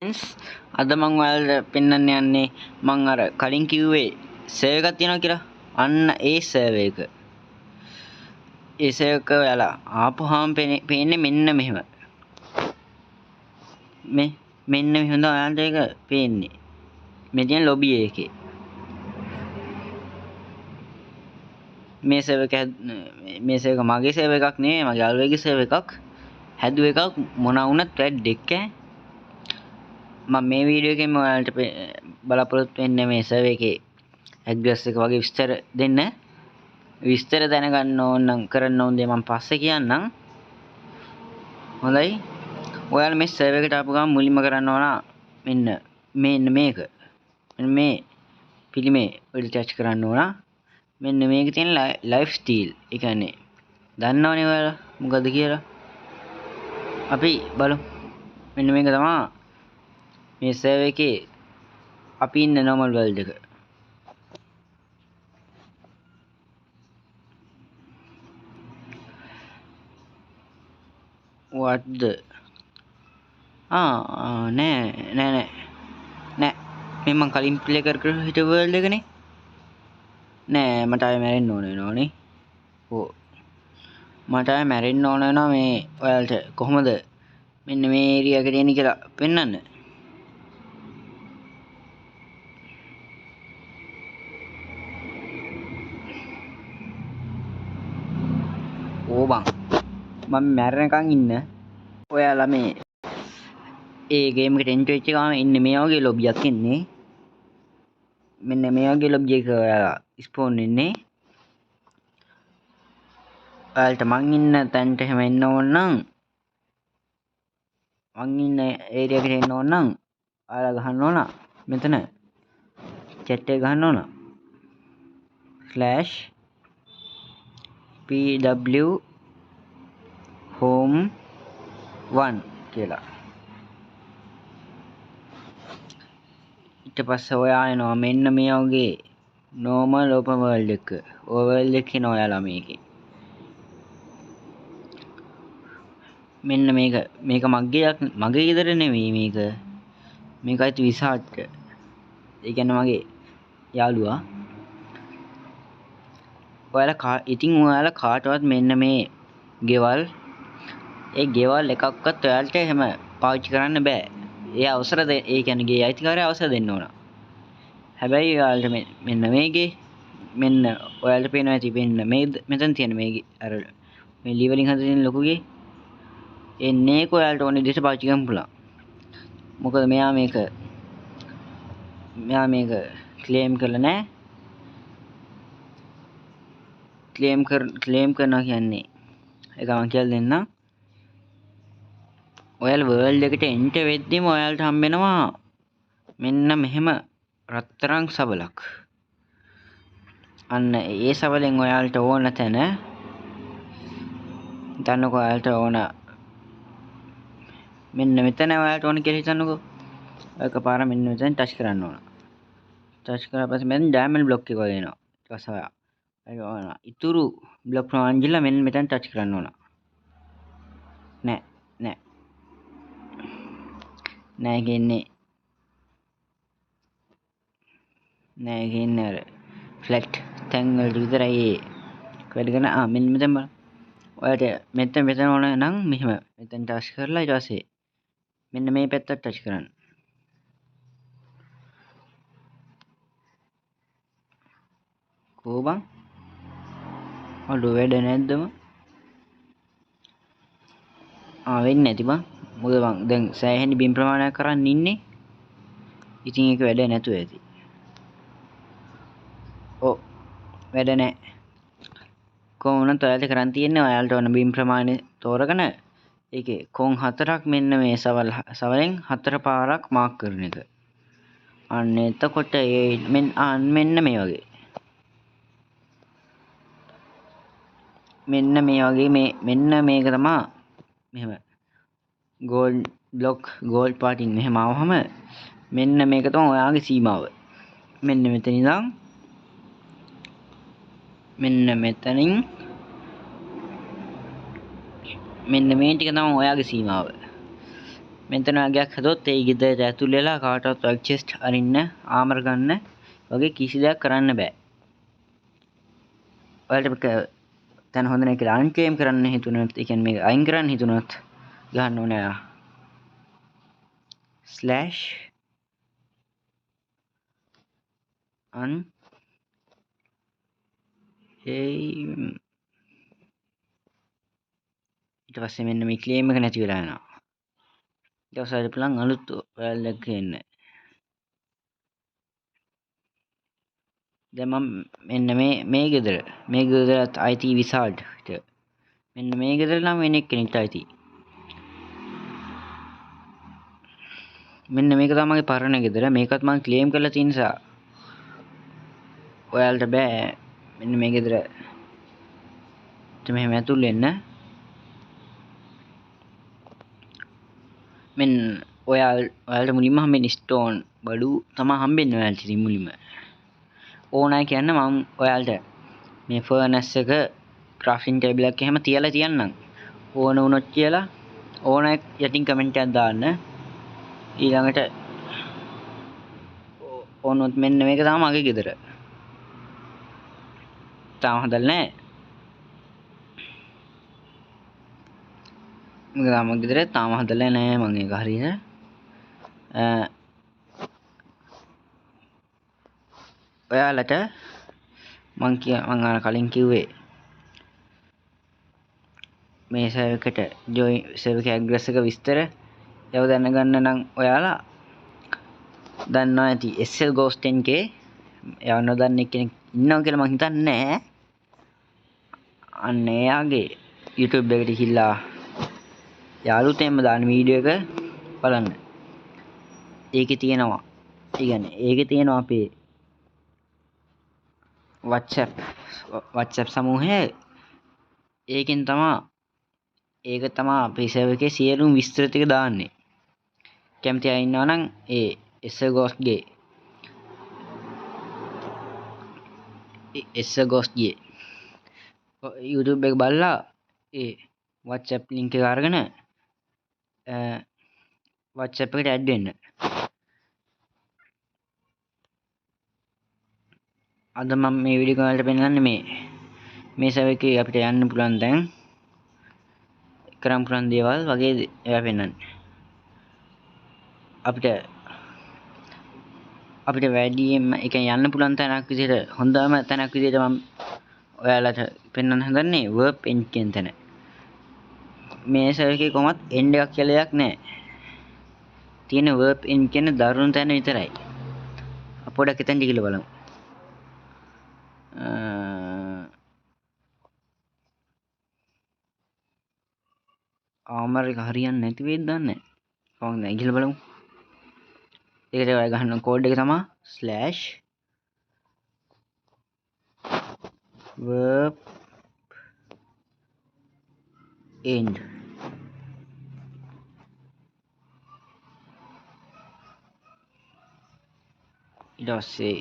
අද මං ඔයාලට පෙන්වන්න යන්නේ මං අර කලින් කිව්වේ සර්වර් එකක් තියෙනවා කියලා. අන්න ඒ සර්වර් එක. ඒ සර්වර් එක ඔයාලා ආපුහාම පේන්නේ මෙන්න මෙහෙම. මේ මෙන්න මෙහෙම තමයි ඔයාලට ඒක පේන්නේ. මේ තියෙන ලොබි එකේ. මේ සර්වර් එක මේ සර්වර් එක මගේ සර්වර් එකක් නෙවෙයි, මගේ යාළුවෙක්ගේ සර්වර් එකක්. හැදුව එකක් මොනවා වුණත් වැඩක් ඈ. මම මේ වීඩියෝ එකෙන් ඔයාලට බලාපොරොත්තු වෙන්නේ මේ සර්වර් එකේ ඇඩ්‍රස් එක වගේ විස්තර දෙන්න. විස්තර දැනගන්න ඕන නම් කරන්න ඕන දේ මම පස්සේ කියන්නම්. හොඳයි. ඔයාලා මේ සර්වර් එකට ආපු ගමන් මුලින්ම කරන්න ඕන මෙන්න මේක. මෙන්න මේ පිළිමේ වලට ටච් කරන්න ඕන. මෙන්න මේකේ තියෙන ලයිෆ් ස්ටීල්. ඒ කියන්නේ දන්නවනේ ඔයාලා මොකද්ද කියලා. අපි බලමු. මෙන්න මේක තමා මේ සර්වර් එකේ අපි ඉන්න නෝමල් වර්ල්ඩ් එක. What the? නෑ නෑ නෑ නෑ මේ මං කලින් ප්ලේ කර කර හිටපු වර්ල්ඩ් එකනේ. නෑ මට ආයෙ මැරෙන්න ඕන වෙනවනේ. ඔව් මට ආයෙ මැරෙන්න ඕන වෙනවා. මේ ඔයාලට කොහොමද මෙන්න මේ ඒරියා එකට එන්නේ කියලා පෙන්වන්න. ඕ බං මම මැරෙනකන් ඉන්න. ඔයාලා මේ ඒ ගේම් එකට එන්ටර් වෙච්ච ගමන් ඉන්නේ මේ වගේ ලොබියක් එන්නේ. මෙන්න මේ වගේ ලොබි එක ඔයාලා ස්පෝන් වෙන්නේ. ඔයාලට මං ඉන්න තැනට එහෙම එන්න ඕන නම් මං ඉන්න ඒරියා එකට එන්න ඕන නම් ඔයාලා ගහන්න ඕන මෙතන චැට් එක ගහන්න ඕන slash pw home 1 කියලා. ඊට පස්සේ ඔයා එනවා මෙන්න මේ වගේ normal open world එක. ඔය world එකේ එනවා ඔයාලා මේකේ. මෙන්න මේක මගේ ගෙදර නෙමෙයි මේක. මේක අයිති විසාට්ට. ඒ කියන්නේ මගේ යාළුවා. ඉතින් ඔයාලා කාටවත් මෙන්න මේ ගෙවල්, ඒ ගෙවල් එකක්වත් ඔයාලට එහෙම පාවිච්චි කරන්න බෑ. ඒ අවසර ඒ කියන්නේ ගේ අයිතිකාරයා අවසර දෙන්න ඕන. හැබැයි ඔයාලට මෙන්න මේ ගේ, මෙන්න ඔයාලට පේනවා ඇති මෙන්න මේ මෙතන තියෙන මේ ගේ, අර මේ ලී වලින් හදලා තියෙන ලොකු ගේ. එන්නේ ඒක ඔයාලට ඕන විදිහට පාවිච්චි කරන්න පුළුවන්. මොකද මෙයා මේක ක්ලේම් කරලා නෑ. ක්ලේම් කරනවා කියන්නේ ඒක මං කියලා දෙන්නම්. ඔයාලා වර්ල්ඩ් එකට එන්ටර් වෙද්දිම ඔයාලට හම්බෙනවා මෙන්න මෙහෙම රත්තරන් සබලක්. අන්න ඒ සබලෙන් ඔයාලට ඕන තැන හිතන්නකෝ. ඔයාලට ඕන මෙන්න මෙතන ඔයාලට ඕන කියලා හිතන්නකෝ. ඔය එකපාර මෙන්න මෙතන ටච් කරන්න ඕන. ටච් කරලා පස්සේ මෙතන ඩයමන්ඩ් බ්ලොක් එක වගේ එනවා. ඊට පස්සේ ඔයා ඒක ඕන ඉතුරු බ්ලොක් ප්‍රමාණය ගිහලා මෙන්න මෙතන ටච් කරන්න ඕන. නෑ නෑ නෑ කියන්නේ නෑ කියන්නේ අර ෆ්ලැට් තැන් වලට විතරයි ඒ වැඩ කරන. මෙන්න මෙතන බලන්න. ඔයාලට මෙතන ඕන නම් මෙහෙම මෙතන ටච් කරලා ඊට පස්සේ මෙන්න මේ පැත්තට ටච් කරන්න. කෝ බං? අඩෝ වැඩ නැද්දම? වෙන්නේ නැති බං. මොකද බං දැන් සෑහෙන බිම් ප්‍රමාණයක් කරන් ඉන්නේ. ඉතින් ඒක වැඩ නැතුව ඇති. ඔව් වැඩ නෑ. කොහොම වුණත් ඔයාලට කරන් තියෙන්නේ ඔයාලට ඕන බිම් ප්‍රමාණය තෝරගෙන ඒකේ කොන් හතරක් මෙන්න මේ සවලෙන් හතර පාරක් මාක් කරන එක. අන්න එතකොට ඒ මෙන්න මේ වගේ. මෙන්න මේ වගේ මේ මෙන්න මේක තමා මෙහෙම ගෝල්ඩ් බ්ලොක් ගෝල්ඩ් පාටින් මෙහෙම ආවහම මෙන්න මේක තමයි ඔයාගේ සීමාව. මෙන්න මෙතන ඉඳන් මෙන්න මෙතනින් මෙන්න මේ ටික තමයි ඔයාගේ සීමාව. මෙතන ගෙයක් හදුවොත් ඒ ගෙදරට ඇතුල් වෙලා කාටවත් ඔය චෙස්ට් අරින්න, ආමර ගන්න වගේ කිසි දෙයක් කරන්න බෑ. ඔයාලට මේක තැන හොඳ නෑ කියලා අන්ක්ලේම් කරන්න හිතුනොත්, ඒ කියන්නේ මේක අයින් කරන්න හිතුනොත් ගහන්න ඕනේ ස්ලෑෂ් අන් ඒ ඊට පස්සේ මෙන්න මේ ක්ලේම් එක නැති වෙලා යනවා. ඊට පස්සේ ඔයාලට පුළුවන් අලුත් ඔයාලා එක්ක එන්න. දැන් මම මෙන්න මේ ගෙදර, මේ ගෙදරත් අයිති විසාඩ්ට. මෙන්න මේ ගෙදර නම් වෙන එක්කෙනෙක්ට අයිති. මෙන්න මේක තමයි මගේ පරණ ගෙදර. මේකත් මම ක්ලේම් කරලා තියෙන නිසා ඔයාලට බෑ මෙන්න මේ ගෙදර මෙහෙම ඇතුල් වෙන්න. මෙන්න ඔයාලට මුලින්ම හම්බෙන්නේ ස්ටෝන් බඩු තමයි හම්බෙන්නේ ඔයාලට ඉතින් මුලින්ම. ඕන අය කියන්න මම ඔයාලට මේ ෆර්නස් එක ක්‍රාෆ්ටිං ටේබල් එකක් එහෙම තියලා තියන්නම්. ඕන වුණොත් කියලා ඕන අය යටින් කමෙන්ට් එකක් දාන්න. ඊළඟට ඕන වුණොත් මෙන්න මේක තමයි මගේ ගෙදර. තාම හදලා නෑ. මේක තමයි මගේ ගෙදර, තාම හදලා නෑ මං ඒක හරියට. ඔයාලට මං අර කලින් කිව්වේ මේ සර්වර් එකට ජොයින් සර්වර් එකේ ඇඩ්‍රස් එක විස්තර ඒව දැනගන්න නම් ඔයාලා දන්නවා ඇති SL Ghost 10K. එයාව නොදන්න කෙනෙක් ඉන්නවා කියලා මං හිතන්නේ නෑ. අන්න එයාගේ YouTube එකට ගිහිල්ලා යාළුවොත් එම්ම දාන වීඩියෝ එක බලන්න. ඒකේ තියෙනවා, ඒ කියන්නේ ඒකේ තියෙනවා අපේ WhatsApp සමූහය. ඒකෙන් තමා, ඒක තමා අපේ සර්වර් එකේ සියලුම විස්තර ටික දාන්නේ. කැමති අය ඉන්නවා නම් ඒ SL Ghost ගේ SL Ghost ගේ YouTube එක බලලා ඒ WhatsApp link එක අරගෙන WhatsApp එකට ඇඩ් වෙන්න. අද මම මේ වීඩියෝ එක ඔයාලට පෙන්නන්නේ මේ සර්වර් එකේ අපිට යන්න පුළුවන් දැන් කරන් පුළුවන් දේවල් වගේ ඒවා පෙන්නන්නේ. අපිට වැඩියෙන්ම ඒ කියන්නේ යන්න පුළුවන් තැනක් විදිහට හොඳම තැනක් විදිහට මම ඔයාලට පෙන්වන්න හදන්නේ warp end කියන තැන. මේ සර්වර් එකේ කොහොමත් end එකක් කියලා දෙයක් නෑ. තියෙන warp end කියන දරුණු තැන විතරයි. අපි පොඩක් එතනට ගිහලා බලමු. ආමර් එක හරියන්නේ නැති වෙයිද දන්නේ නෑ. කොහොමද දැන් ගිහලා බලමු. ඒකට ඔයා ගහන කෝඩ් එක තමා ස්ලෑෂ් warp end. ඊට පස්සේ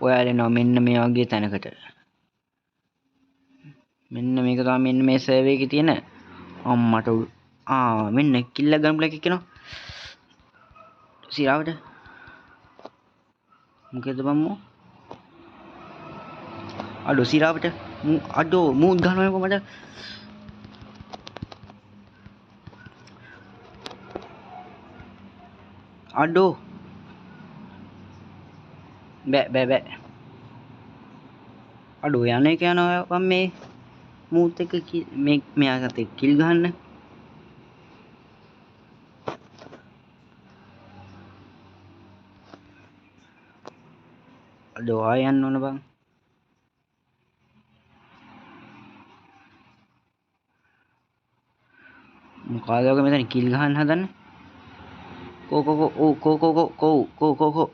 ඔයාලා එනවා මෙන්න මේ වගේ තැනකට. මෙන්න මේක තමයි මෙන්න මේ සර්වර් එකේ තියෙන අම්මට මෙන්න කිල්ල ගන්න පුළුවන් එකක් එනවා. සිරාවට. මොකද බං මූ? අඩෝ සිරාවට. මූ අඩෝ මූත් ගහනවා කොහමද? අඩෝ. බෑ බෑ බෑ. අඩෝ යන එක යනවා බං මේ මූත් එක්ක මේ මෙයාට එක්ක කිල් ගහන්න. අඩෝ ආයෙ යන්න ඕන බං. මොකාද ඔක මෙතන කිල් ගහන්න හදන්නේ? කෝ කෝ කෝ ඕ කෝ කෝ කෝ කෝ කෝ කෝ කෝ.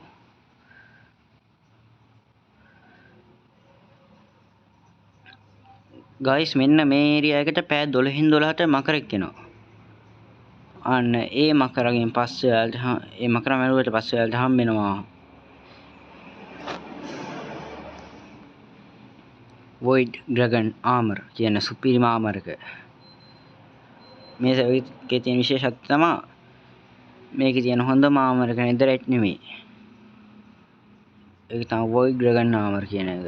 ගයිස් මෙන්න මේ ඒරියා එකට පැය 12න් 12ට මකරෙක් එනවා. අන්න ඒ මකරගෙන් පස්සේ ඔයාලට ඒ මකර මැරුවට පස්සේ ඔයාලට හම්බ වෙනවා Void Dragon Armor කියන සුපිරිම ආමර් එක. මේ සර්වර් එකේ තියෙන විශේෂත්වය තමා මේකේ තියෙන හොඳම ආමර් එක නෙදරයිට් නෙමෙයි. ඒක තමයි වොයිඩ් ඩ්‍රැගන් ආමර් කියන එක.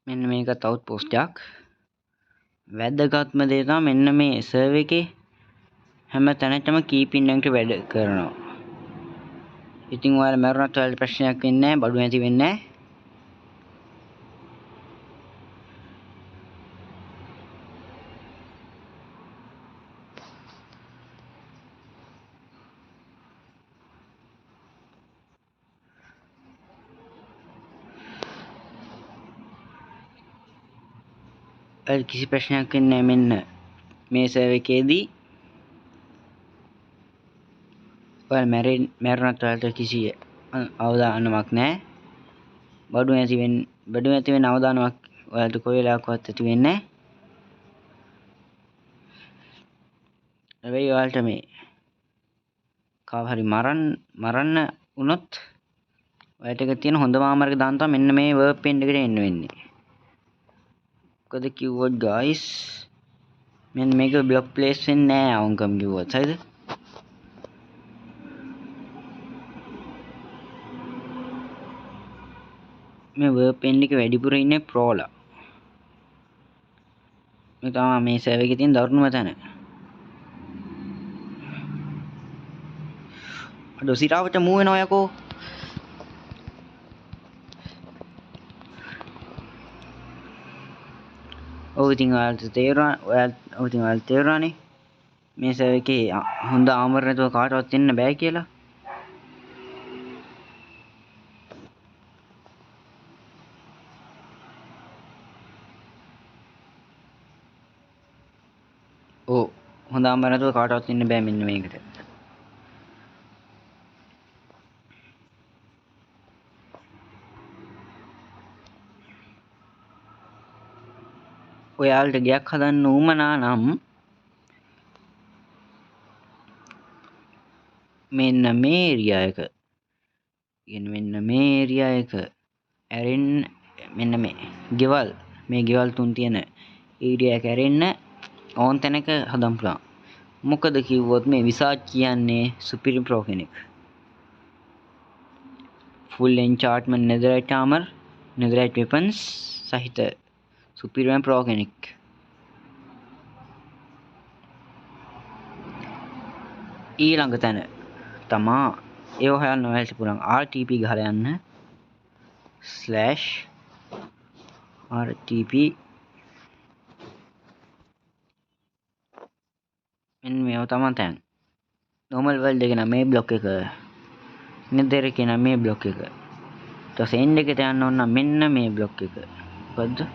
මෙන්න මේකත් අවුට් පෝස්ට් එකක්. වැදගත්ම දේ තමයි මෙන්න මේ සර්වර් එකේ හැම තැනටම කීපින් එකට වැඩ කරනවා. ඉතින් ඔයාලා මැරුණත් ඔයාලට ප්‍රශ්නයක් වෙන්නේ නැහැ, බඩු නැති වෙන්නේ නැහැ. ඔයාලට කිසි ප්‍රශ්නයක් වෙන්නේ නැහැ මෙන්න මේ සර්වර් එකේදී. ඔයාලා මැරුණත් ඔයාලට කිසි අවදානමක් නැහැ. බඩු නැති වෙන අවදානමක් ඔයාලට කොයි වෙලාවකවත් ඇති වෙන්නේ නැහැ. හැබැයි ඔයාලට මේ කාව හරි මරන්න වුණොත් ඔයාලට එක තියෙන හොඳම ආමර් එක දාන්න තමයි මෙන්න මේ වර්ක් පෙන් එකට එන්න වෙන්නේ. මොකද කිව්වොත් ගයිස් මෙන්න මේක බ්ලොක් ප්ලේස් වෙන්නේ නෑ අවංකම කිව්වොත්. හරිද? මේ වර්ක් පෙන් එක වැඩිපුර ඉන්නේ ප්‍රෝලා. මේ තමයි මේ සර්වර් එකේ තියෙන දරුණුම තැන. අඩෝ සිරාවට මූ වෙනවා යකෝ. ඔව් ඉතින් ඔයාලට තේරුණා, ඔයාල, ඔව් ඉතින් ඔයාලට තේරුණානේ මේ සර්වර් එකේ හොඳ ආමර් නැතුව කාටවත් එන්න බෑ කියලා. ඔව් හොඳ ආමර් නැතුව කාටවත් එන්න බෑ මෙන්න මේකට. ඔයාලට ගෙයක් හදන්න උවමනා නම් මෙන්න මේ ඒරියා එක. මෙන්න මේ ඒරියා එක ඇරෙන්න මෙන්න මේ ගෙවල්, මේ ගෙවල් තුන් තියෙන ඒරියා එක ඇරෙන්න ඕන් තැනක හදන්න පුළුවන්. මොකද කිව්වොත් මේ විසාජ් කියන්නේ සුපිරි ප්‍රෝ කෙනෙක්. ෆුල් එන්චාන්ට්මන්ට් නෙදරයිට් ආමර්, නෙදරයිට් වෙපන්ස් සහිත සුපිරිම ප්‍රෝ කෙනෙක්. ඊළඟ තැන තමා ඒව හොයන්න ඔයාලට පුළුවන් RTP ගහලා යන්න. Slash RTP මෙන්න මේව තමා තැන්. නෝමල් වර්ල්ඩ් එකේ නම් මේ බ්ලොක් එක, නෙදර් එකේ නම් මේ බ්ලොක් එක. ඊට පස්සේ එන්ඩ් එකට යන්න ඕන නම් මෙන්න මේ බ්ලොක් එක. මොකද්ද?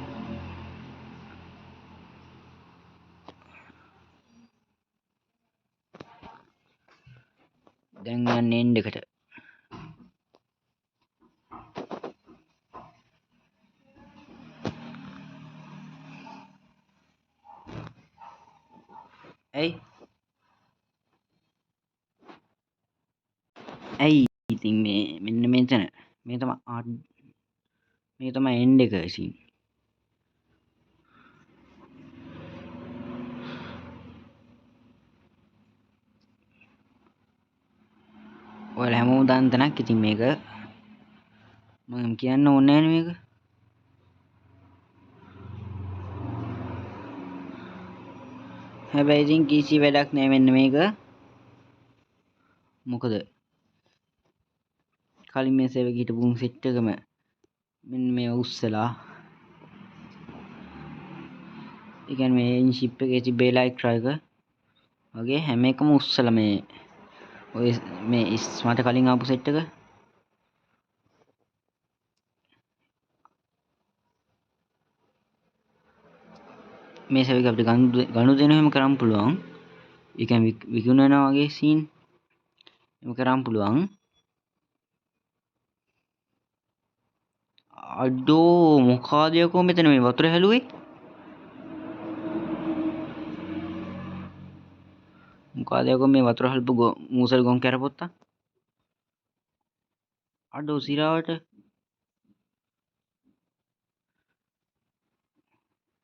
දැන් යන්නේ එන්ඩ් එකට. ඇයි? ඇයි ඉතින් මේ මෙන්න මෙතන මේ තමයි මේ තමයි එන්ඩ් එක ඉතින්. ඔයාලා හැමෝම දන්න තැනක් ඉතින් මේක මම කියන්න ඕනේ නෑනේ මේක. හැබැයි ඉතින් කිසි වැඩක් නෑ මෙන්න මේක. මොකද කලින් මේ සේවක හිටපු උන් සෙට් එකම මෙන්න මේ උස්සලා. ඒ කියන්නේ මේ එන්ෂිප් එකේ තිබ්බ ලයිට් එක වගේ හැම එකම උස්සලා මේ ඔය මේ මට කලින් ආපු සෙට් එක. මේ සර්වර් එක අපිට ගනුදෙනු එහෙම කරන්න පුළුවන්. ඒ කියන්නේ විකුණනවා වගේ සීන් එහෙම කරන්න පුළුවන්. අඩෝ මොකාද යකෝ මෙතන මේ වතුර හැලුවේ? මොකාද යකෝ මේ වතුර හල්පු මූසල් ගොන් කැරපොත්තා? අඩෝ සිරාවට.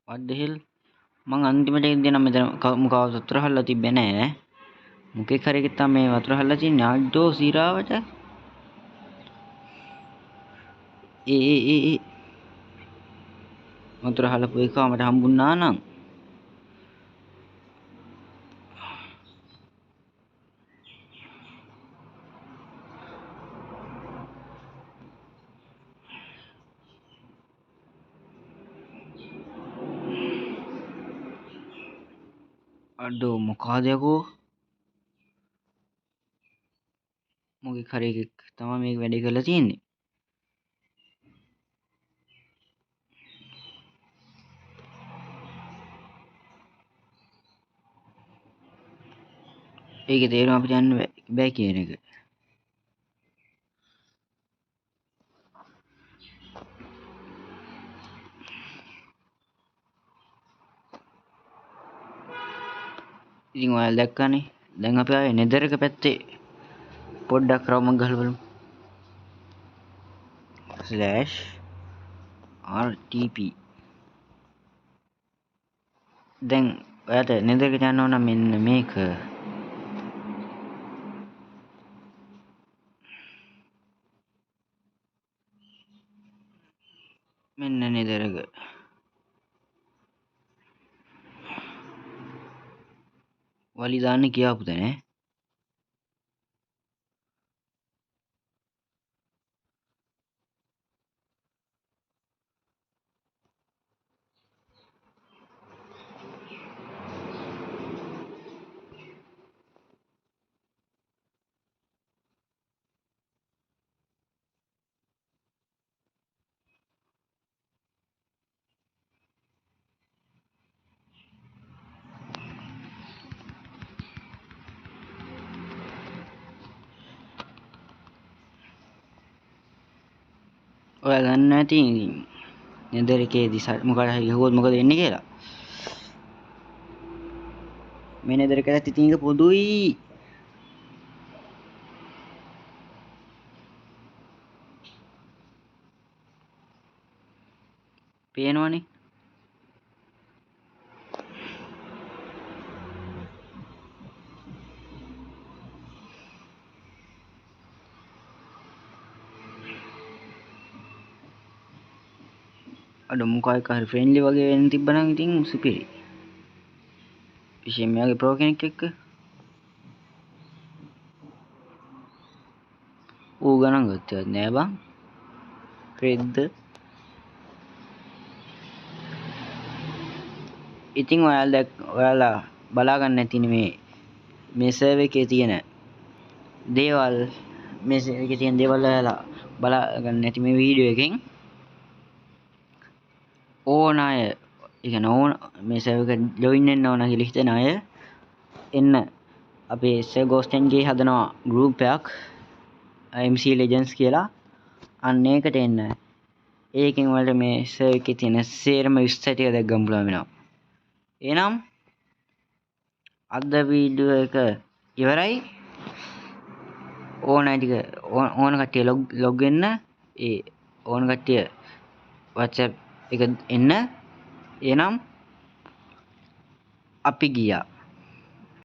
What the hell? මං අන්තිමට එද්දී නම් මෙතන මොකවත් වතුර හල්ලා තිබ්බේ නෑ. මොකෙක් හරි එකෙක් තමයි මේ වතුර හල්ලා තින්නේ. අඩෝ සිරාවට. ඒ ඒ ඒ ඒ වතුර හලපු එක මට හම්බුණා නම් අඩෝ මොකාද යකෝ, මොකෙක් හරි එකෙක් තමයි මේක වැඩේ කරලා තියෙන්නේ. ඒකේ තේරුම අපිට යන්න බෑ කියන එක. ඉතින් ඔයාලා දැක්කනේ. දැන් අපි ආවේ නෙදරක පැත්තේ පොඩ්ඩක් රවුමක් ගහලා බලමු. /rtp. දැන් ඔයාට නෙදරකට යන්න ඕන නම් මෙන්න මේක. මෙන්න නෙදරක. වලි දාන්න කියාපු තැන ඈ. ඔයා දන්නවා ඇති නෙදර් එකේදී මොකද හරි ගහුවොත් මොකද වෙන්නේ කියලා. මේ නෙදර් එකටත් ඉතින් එක පොදුයි. පේනවනේ. අඩ මොකක් එක හරි ෆ්‍රෙන්ඩ්ලි වගේ වෙන්න තිබ්බනම් ඉතින් සුපිරි. විශේෂයෙන්ම මෙයාගේ ප්‍රෝ කෙනෙක් එක්ක. ඌ ගණන් ගත්තවත් නෑ බං. රෙද්ද. ඉතින් ඔයාලා බලා ගන්න ඇතිනේ මේ සර්වර් එකේ තියෙන දේවල්, මේ සර්වර් එකේ තියෙන දේවල් ඔයාලා බලා ගන්න ඇති මේ වීඩියෝ එකෙන්. ඕන අය, ඒ කියන්නේ ඕන මේ සර්වර් එක ජොයින් වෙන්න ඕන කියලා හිතෙන අය එන්න අපේ සර් ගෝස්ට් එන් ගේ හදනවා ගෲප් එකක් MC Legends කියලා. අන්න ඒකට එන්න. ඒකෙන් ඔයාලට මේ සර්වර් එකේ තියෙන සේරම විස්තර ටික දැක් ගන්න පුළුවන් වෙනවා. එහෙනම් අද වීඩියෝ එක ඉවරයි. ඕන අය ටික ඕන කට්ටිය ලොග් වෙන්න. ඒ ඕන කට්ටිය WhatsApp එක එන්න. එහෙනම් අපි ගියා.